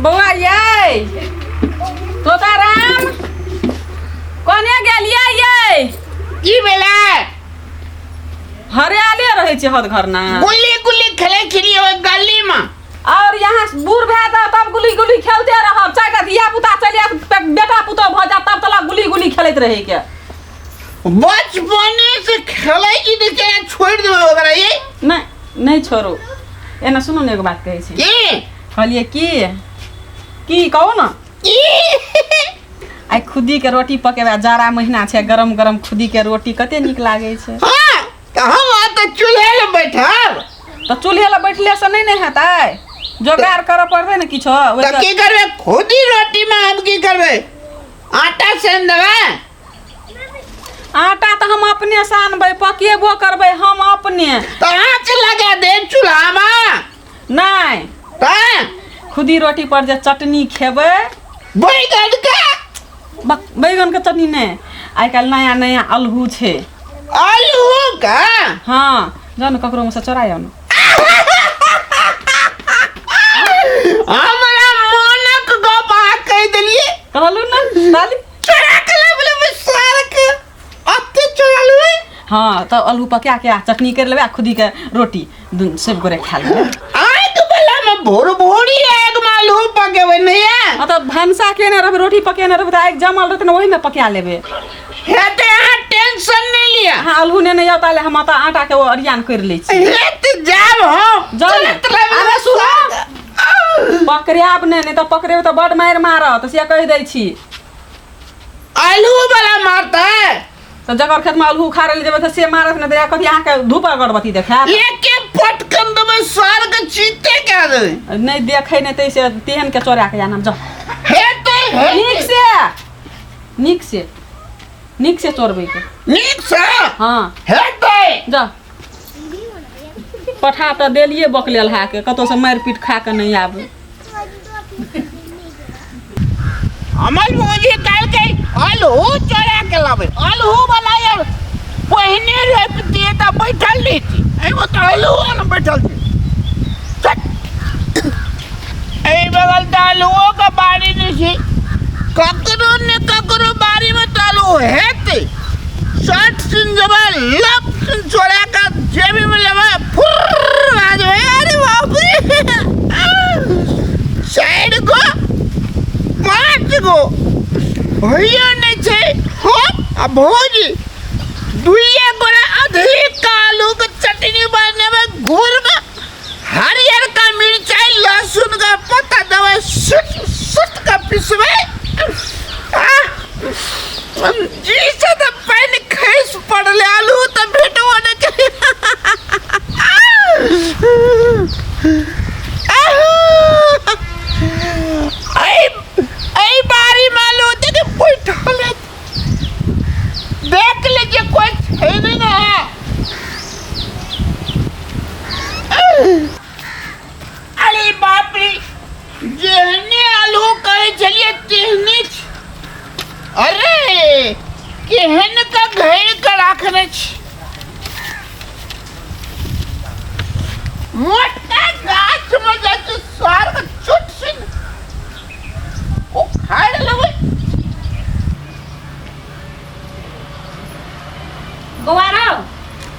बौआ यै, तोताराम कोने गेलियै यै? की भेलै? हरियाले रहै छै हद घर ना। गुल्ली गुल्ली खेलै छलियै ओहि गली में। और यहाँ बूढ़ भए जाओ तब गुल्ली गुल्ली खेलते रहब। चारिटा धिया पुता चलि आयत, बेटा पुतोह भऽ जायत तब तलक गुल्ली गुल्ली खेलैत रहै के। बचपने से खेलै छी तऽ केना छोड़ि देबै ओकरा ये? नहि नहि छोड़ू। एना सुनू ने, एगो बात कहै छी। की? कहलियै की की कहू ने। की? आइ खुद्दी के रोटी पकेबै, जाड़ा महीना छै, गरम गरम खुद्दी के रोटी कते नीक लागै छै। हाँ, तऽ हम तऽ चूल्हे लग बैठब। तऽ चूल्हे लग बैठले से नहि ने हेतै, जोगाड़ करऽ पड़तै ने किछो। तऽ की करबै खुद्दी रोटी में? हम की करबै? आटा सान देबै? आटा तऽ हम अपने सानबै, पकेबो करबै हम अपने। तऽ आँच लगा दे चूल्हामे। नहि। तऽ खुदी रोटी पर जे चटनी खेबै, बैगन के। बैगन के चटनी नहि, आइ काल्हि नया नया अल्हू छै। आलू के? हँ, जाउ ने ककरो से चोरा आउ ने। हमरा मोनक गप अहाँ कहि देलियै। कहलहुँ ने ताली। चोरा के लाबि लेबै सार के, अते चोरा लेबै। हँ, तऽ अल्हू पका के आ चटनी करि लेबै आ खुदी के रोटी दुनू सब गोरे खा लेबै। आगि वाला में भोर भोरी आगि में आलू पकेबै नहीं है? हँ, तऽ भनसा केने रहबै, रोटी पकेने रहबै तऽ आगि जमल रहतै ने, ओहिमे पका लेबै। हेतै, अहाँ टेंशन नहीं लिअ। अहाँ अल्हू नेने जाउ ताले हम तऽ आटा के ओ ओरियान करि लै छी। हेतै, जायब हम। जाउ ने। तुरंत लाबि अरे लेबै सुनू। साग। पकड़ायब नहि, नहि तऽ पकड़ेबै तऽ बड मारि मारत, से कहि दै छी। आलू वाला मारतै? तऽ जकर खेतमे अल्हू उखाड़ै लए जेबै तऽ से मारत नहि तऽ कथी अहाँके धूप अगरबत्ती देखायत? एके पटकन देबै सार के, चीते कए देबै। नहि देखै नहि तै से तेहन के चोरा के आनब, जाउ। हेतै, हेतै। नीक से, नीक से, नीक से चोरबै के। नीक से? हँ। हेतै। जा, पठा तऽ देलियै बकलेल के, कतौसँ मारि पीट खा कऽ नहि आबै। हमर भौजी कहलकै आलू चोरा के लाबै। आलू वाला यार पहिने रोपि दिए तऽ बैठल रहिती, एहिमे तऽ आलू ने बैठल छै। चट। एहि बगल तऽ आलूओ के बाड़ी नहि छै, ककरो ने ककरो बाड़ीमे तऽ आलू हेतै। शर्ट सुन जेबै, लप सुन चोरा के जेबीमे लेबै, फुर्र भए जेबै। अरे बाप रे, चारि गो पाँच गो भैया नहि छै, हम आ भौजी दुइए गोरा अधिक आलूके चटनी बनेबै, घूरमे हरियरका मिरचाइ लहसुन के पत्ता देबै, सुट सुट के पिसबै। आह, जी से तऽ पानि खसि पड़लै, आलू तऽ भेटबो नहि केलै। एहि एहि बारीमे आलू देख बैठल है, देख ले जे कोइ छै नहि ने। अरे बाप रे, जेहने आलू कहै छलियै तेहने छै। अरे केहन का घेर के राखने छी, मोटका गाछ में जाइ छै सार के चोट सिन उखाड़ि लेबै। बौआ रौ।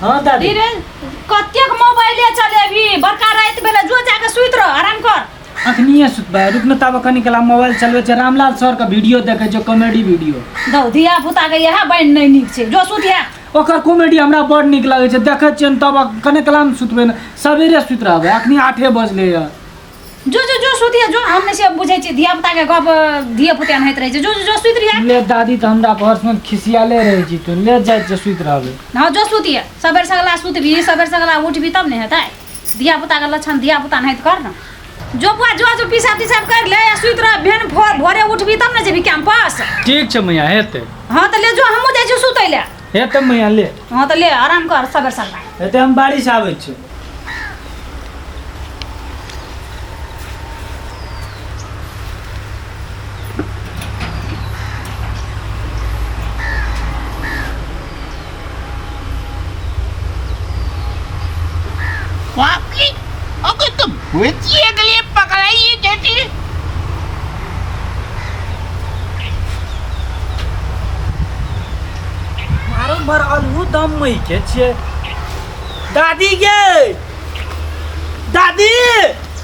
हाँ दादी। रे कतेक मोबाइले चलेबी? बड़का राति भेलै, जो जाके सुति रह, आराम कर। अखनिए सुतबै, रुक न ताबे कनी कला मोबाइल चलबै छै, रामलाल सर के वीडियो देखै छै, कॉमेडी वीडियो। दौ धिया पुता के इएह बनि नहि नीक छै, जो सुतिहे। ओकर कॉमेडी हमरा बड़ नीक लागै छै, देखै छियनि तब कने कला मे सुतबै ने, सवेरे सुति रहबै, अखनी 8 बजलै यऽ। जो जो जो सुतिहे जो, हम नहि से बुझै छियै धिया पुता के गप, धिया पुता एनाहित रहै छै। जो जो जो सुति रहिहे। ले दादी, तऽ हमरा घर मे खिसियाले रहै छी तू, ले जाइ छियै, सुति रहबै। हँ, जो सुतिहे, सबेर सगला सुतबी सबेर सगला उठबी तब ने हेतै। धिया पुता के लक्षण धिया पुता नाहित कर न। जो बुआ जो, जो पिसाब तिसाब कर ले आ सुति रह, भेन भोरे उठबी तब ने जेबी कैंपस। ठीक छै मैया, हेतै। हँ तऽ ले जो, हमहूँ जाइ छी सुतै ले। हेतै मैया, ले। हँ तऽ ले, आराम कर सबेर सगला। हेतै, हम बारिश आबै छी। बाप रे, अगर तो भुजिए के लिए पकड़ाइए जेती। गाम भर आलू दम के छियै। दादी गे, दादी,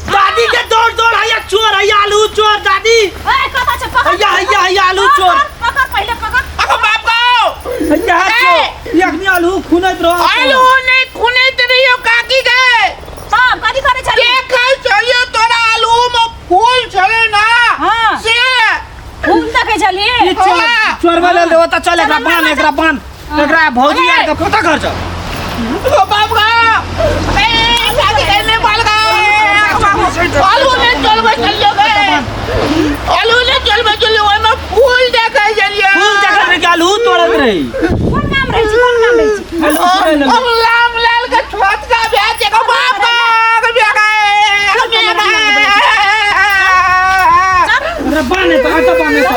दादी के दौड़ दौड़ हैया चोर हैया आलू चोर दादी। ए कता छै पकड़। हैया हैया हैया आलू चोर। पकड़ पहिले पकड़। अगो बाप गो हैया चोर ई अखनी आलू खुनैत रह। आलू नहीं खुनैत रहियो काकी के। तब कथी करै छली? देखै छलियो तोरा आलू में फूल छले ना। हां से फूल देखै छली। ई चोर चोरवा लेल देबो त चल एकरा बान्ह, एकरा बान्ह, एकरा भौजी यार के पता कर छ। अगो बाप गो ए काकी के नहीं बाल गो आलू ने चलबे चलियो गे, आलू ने चलबे चलियो, ओइ में फूल देखै छलियो। फूल देखै रही कि आलू तोड़त रही? कोन काम रहै छी, कोन काम रहै छी? आलू तोड़ै लगे। हम राम लाल के छोट का ब्याह छै गो बाप गो ब्याह गए ब्याह गए। एकरा बान्ह त अत बान्ह त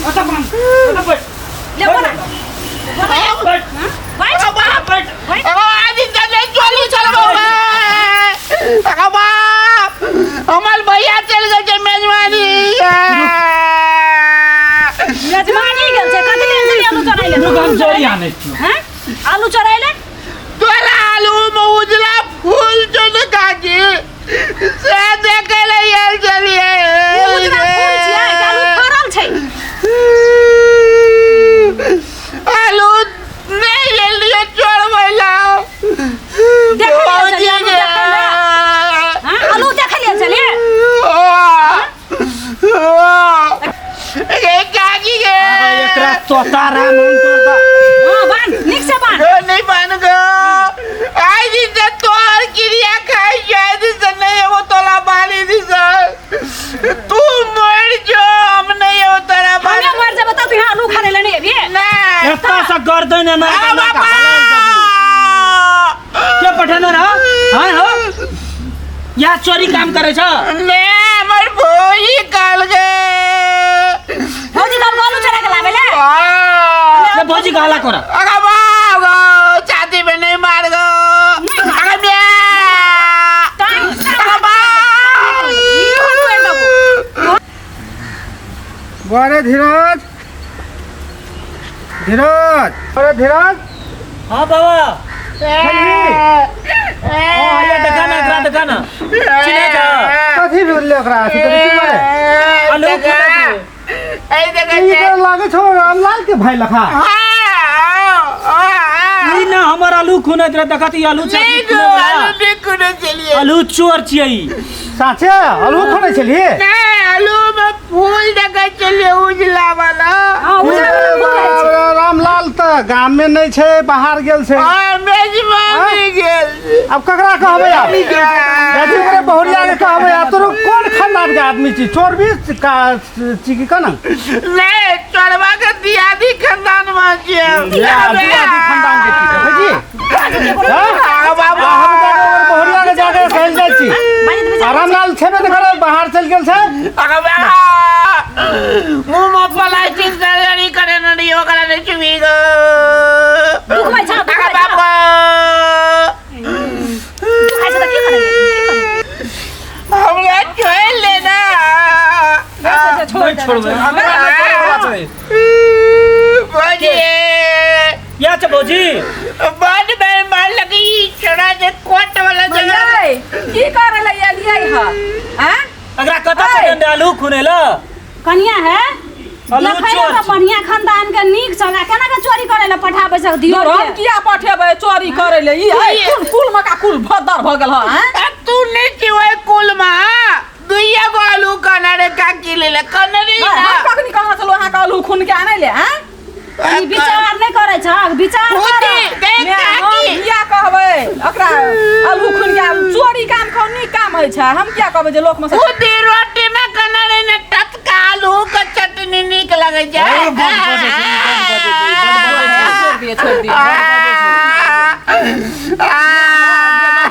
अत बान्ह अत बैठ। ले बोला बैठ बैठ बैठ बैठ। अगो आज से नहीं चलू चलबो अगो बाप हमर भैया चल गेल छै मेजबानी। मेजबानी गेल छै कथी लेल छली आलू चोराइ ले? रुक हम चोरी आनै छियौ। हैं आलू चोराइ ले? तोरा आलू में उजला फूल छौ ने काकी, से देखै ले आयल छलियै। उजला फूल छियै कि आलू फड़ल छै? आलू नहीं लेलियै चोरबै ला। देखै लेल छलियै आलू देखै ले? हैं आलू देखै लेल छलियै? गे काकी गे एकरा तोता राम हम तोता। हां बान्ह नीक से बान्ह। गो नहीं बान्ह गो आई दिन से तोहर क्रिया खाई जाय दिन से नहीं एगो तोला बाली this तू मर जो हम नहीं एगो तोरा हमे बाली मर जेबै तब तू यहाँ आलू खाने ले नहीं अभी। नहीं एता से गर्दैन ना आ बाबा के पठेने रह? हां हो या चोरी काम करे छ? ने हमर भौजी कहल गे। भौजी कहल आलू चोरा के लाबै ले? ले भौजी के हल्ला कर। अगा बाप गो छाती में नहीं मार गो। अगा म्या अगा बाप बड़े धीरज, धीरज, अरे धीरज। हां बाबा हां या देखा ना एकरा देखा ना चिन्है छ? कथी भेल ओकरा? से तऽ बेसी मारे आलू खुनैत रहे। ए देखै ई तऽ लागै छौ रामलाल के भाई लखा। ई ना हमर आलू खुनैत रहे देखत ई आलू नहीं गो आलू नहीं खुने चलिए। आलू चोर छियै ई। साचे आलू खनै छलियै? नहीं आलू में फूल देखै चलिए उजला वाला। हां उजला वाला फूल रहै छै। रामलाल तऽ गाम में नहीं छै, बाहर गेल छै। हां मेजबानी गेल। अब ककरा कहबै आब? अथी करे बहुरिया के कहबै आब? तोरो कोन खानदान के आदमी छी? चोर भी का छी की कना? नहीं चोरवा के दियादी खानदान में छियै। दियादी खानदान के छी देखै छी? हां बाबा हम जाके ओकर बहुरिया के जाके कहल जाइ छी। रामलाल छेबे नहि करे, बाहर चलि गेल छै। अगो बाबा मुंह में प्लास्टिक सर्जरी करे न रही ओकरा नहीं छुबी गो। दुखबै छ, अगो दुखबै छ। बाबा दुखाइ छ त के करै? के करै? हमरा छोड़ लेना। छोड़ नहीं छोड़बै। हमरा नहीं छोड़बै। भौजी या छ भौजी बड बेर मार लगी छोड़ा जे कोट वाला जगह। की करे ले एलियै ह? हैं एकरा कतऽ पठेने आलू खुनै ल? कनिया है आलू देखै चोर ले तऽ छी। बढ़िया खानदान के नीक छौ केना के चोरी करे ले पठाबै छ दियो हम किया पठेबै चोरी करे ले? ई है कुल कुल मका कुल भद्दर भ गेल ह। हैं तू नहीं छी ओइ कुल में दुइया गो आलू कना रे काकी ले ले कना रे हम ना। कखनी कहना छलहुँ अहाँके आलू खून के आनै ले? हैं ई विचार नहीं करै छ, विचार कर। खुदी देख मैं हम काकी किया कहबै ओकरा आलू खून के चोरी काम खाउ नीक काम होइ छै। हम किया कहबै जे लोक में से खुदी रोटी में कना रे ने टटका आलू के चटनी नीक लगै छै। छोड़ दिए छोड़ दिए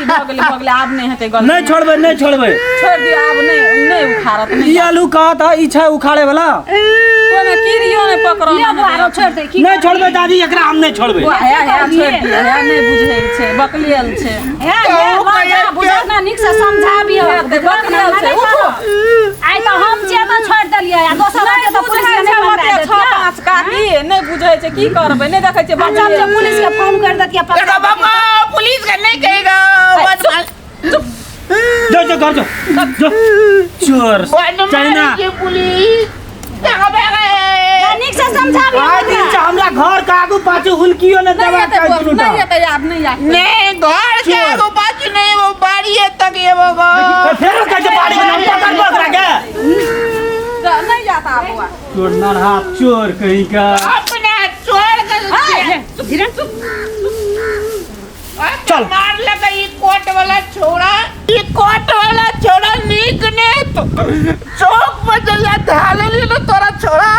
भऽ गेलै भऽ गेलै आब नहि हेतै गलती। नहीं छोड़बै, नहीं छोड़बै। छोड़ दिए आब नहीं नहीं उखाड़त ई आलू कहत ई छै उखाड़े वाला। ओहिमे कीड़ियो नहि पकड़ल। ले बुआ छोड़ दे। नहीं छोड़बै दादी एकरा हम नहीं छोड़बै। हे हे छोड़ दिए हे नहीं बुझै छै बकलियल छै। हे हे बुझत ना नीक से समझाबियो। बकलियल छै उठो। आइ तऽ हम छियै तऽ छोड़ देलियै आ दोसर नहि रहतै तऽ पुलिस बुझै के छै नहि पकड़ा ओते देत। 6 5 काकी नहि बुझै छै छै की करबै नहि देखै छियै आ जब बच्चा जब पुलिस के फोन कर देतिया देखो पकड़ा बाबा पुलिस के नहीं कहेगा बदमाश जो जो घर जो जो चोर चाइना बदमाश के पुलिस देखो बाबा नीक से समझाबी आइ दिन से हमरा घर के आगू पाछू हुलकियो ने नहीं देबाक एतै चाही बौआ, दुनू टा नहीं एतै आब नहीं आब नहीं घर के चोर। आगू पाछू नहीं वो बाड़ी तक ये वो फेरो कहै छै बाड़ी के नाम पकड़ पकड़ा के नहीं जाता आब बौआ चोर नरहा चोर कहीं का अपना चोर के धीरे चुप चल। मार लगा ये कोट वाला छोरा ये कोट वाला छोरा नीक ने तो चौक पर जल्ला धाले ली ना तोरा छोरा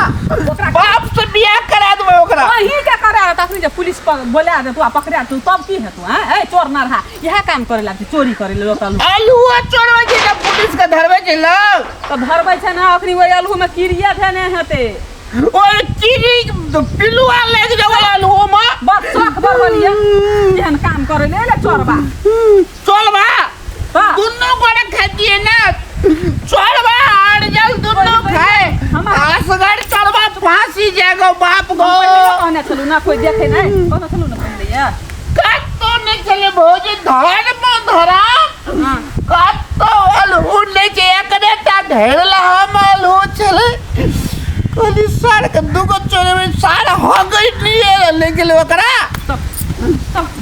बाप से बियाह करा देबे ओकरा अहीं के करे तखनी जे पुलिस बोला दे तू आ पकड़ा तू तब की हेतु हैं ए चोर ना रहा इएह काम करे लागतै चोरी करे ले लोक आलू आलूआ चोरबै छै तऽ पुलिस के धरबै छै लोग तऽ धरबै छै ने अखनी ओहि आलूमे कीड़िया धेने हेतै ओहि कीड़ी पिलुआ लागि जाय ओहि आलूमे बस शौक बढ़लियै एहन काम करे ले ले चोरबा चोरबा तऽ दुनू गोरे खातियै ने चोरबा आर जल दुनू खाए असगर चोरबा फांसी जाएगो बाप गो कहने छलू ना कोई देखे नहि कहने छलू ना पहिले कतो नहि छलै भौजी धर मे धरा कतो अलहू नहि छै एकरे टा घेरला हम अलहू छलै कहली सार के दूगो चोरेबै सार हो गई नहीं लेकिन ओकरा तब